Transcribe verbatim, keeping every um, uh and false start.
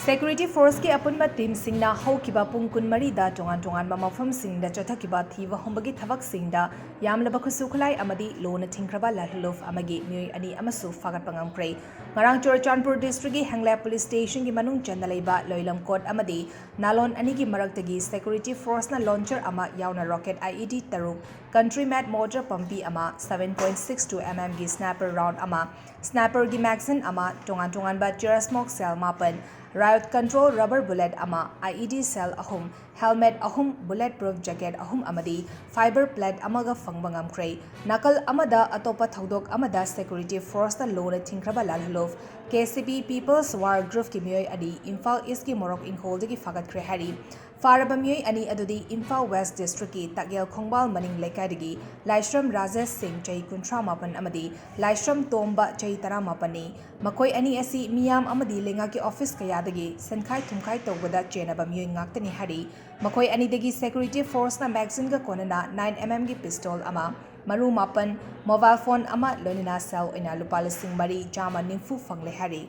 Security Forceꯀꯤ ꯑꯄꯨꯟꯕ teamꯁꯤꯡꯅ ꯍꯧꯈꯤꯕ ꯄꯨꯡ ꯀꯨꯟꯃꯔꯤꯗ ꯇꯣꯉꯥꯟ ꯇꯣꯉꯥꯟꯕ ꯃꯐꯝꯁꯤꯡꯗ ꯆꯠꯊꯈꯤꯕ ꯊꯤꯕ ꯍꯨꯝꯕꯒꯤ ꯊꯕꯛꯁꯤꯡꯗ ꯌꯥꯝꯂꯕ ꯈꯨꯠꯁꯨ ꯈꯨꯠꯂꯥꯏ ꯑꯃꯗꯤ ꯂꯣꯅ ꯊꯤꯡꯈ꯭ꯔꯕ ꯂꯥꯜꯍꯨꯂꯨꯐ ꯑꯃꯒꯤ ꯃꯤꯑꯣꯏ ꯑꯅꯤ ꯑꯃꯁꯨ ꯐꯥꯒꯠꯄ ꯉꯝꯈ꯭ꯔꯦ꯫ ꯉꯔꯥꯡ ꯆꯨꯔꯆꯥꯟꯄꯨꯔ districtꯀꯤ ꯍꯦꯡꯂꯦꯞ police stationꯒꯤ ꯃꯅꯨꯡ ꯆꯟꯅ ꯂꯩꯕ ꯂꯣꯏꯂꯝꯀꯣꯠ ꯑꯃꯗꯤ ꯅꯥꯂꯣꯟ ꯑꯅꯤꯒꯤ ꯃꯔꯛꯇꯒꯤ security forceꯅ launcher ꯑꯃ ꯌꯥꯎꯅ rocket IED ꯇꯔꯨꯛ, country made mortar ꯄꯝꯄꯤ ꯑꯃ, seven point six two mmꯒꯤ sniper round ꯑꯃ, sniperꯒꯤ magazine ꯑꯃ, ꯇꯣꯉꯥꯟ ꯇꯣꯉꯥꯟꯕ chain smoke shell ꯃꯥꯄꯟ, riot control rubber bullet ꯑꯃ, IED shell ꯑꯍꯨꯝ, helmet ꯑꯍꯨꯝ, bullet proof jacket ꯑꯍꯨꯝ ꯑꯃꯗꯤ fiber plate ꯑꯃꯒ ꯐꯪꯕ ꯉꯝꯈ꯭ꯔꯦ꯫ ꯅꯥꯀꯜ ꯑꯃꯗ, ꯑꯇꯣꯞꯄ ꯊꯧꯗꯣꯛ ꯑꯃꯗ security forceꯅ ꯂꯣꯅ ꯊꯤꯡꯈ꯭ꯔꯕ ꯂꯥꯜꯍꯨꯂꯨꯐ, KCP People's War Groupꯀꯤ ꯃꯤꯑꯣꯏ ꯑꯅꯤ ꯏꯝꯐꯥꯜ Eastꯀꯤ ꯃꯣꯔꯣꯛ ꯏꯪꯈꯣꯜꯗꯒꯤ ꯐꯥꯒꯠꯈ꯭ꯔꯦ ꯍꯥꯏꯔꯤ꯫ ꯐꯥꯔꯕ ꯃꯤꯑꯣꯏ ꯑꯅꯤ ꯑꯗꯨꯗꯤ ꯏꯝꯐꯥꯜ West districtꯀꯤ ꯇꯥꯛꯌꯦꯜ ꯈꯣꯡꯕꯥꯜ ꯃꯅꯤꯡ ꯂꯩꯀꯥꯏꯗꯒꯤ ꯂꯥꯏꯁ꯭ꯔꯝ ꯔꯥꯖꯦꯁ ꯁꯤꯡ, ꯆꯍꯤ ꯀꯨꯟꯊ꯭ꯔꯥ ꯃꯥꯄꯟ, ꯑꯃꯗꯤ ꯂꯥꯏꯁ꯭ꯔꯝ ꯇꯣꯝꯕ, ꯆꯍꯤ ꯇꯔꯥꯃꯥꯄꯟꯅꯤ꯫ ꯃꯈꯣꯏ ꯑꯅꯤ ꯑꯁꯤ ꯃꯤꯌꯥꯝ ꯑꯃꯗꯤ ꯂꯩꯉꯥꯛꯀꯤ office ꯀꯌꯥꯗꯒꯤ ꯁꯦꯟꯈꯥꯏ ꯊꯨꯝꯈꯥꯏ ꯇꯧꯕꯗ ꯆꯦꯟꯅꯕ ꯃꯤꯑꯣꯏ ꯉꯥꯛꯇꯅꯤ ꯍꯥꯏꯔꯤ꯫ ꯃꯈꯣꯏ ꯑꯅꯤꯗꯒꯤ security forceꯅ magazineꯒ ꯀꯣꯟꯅꯅ nine mmꯒꯤ pistol ꯑꯃ, ꯃꯔꯨ ꯃꯥꯄꯟ, mobile phone ꯑꯃ, ꯂꯣꯏꯅꯅ ꯁꯦꯜ ꯑꯣꯏꯅ ꯂꯨꯄꯥ ꯂꯤꯁꯤꯡ ꯃꯔꯤ ꯆꯥꯝꯃ ꯅꯤꯐꯨ ꯐꯪꯂꯦ ꯍꯥꯏꯔꯤ꯫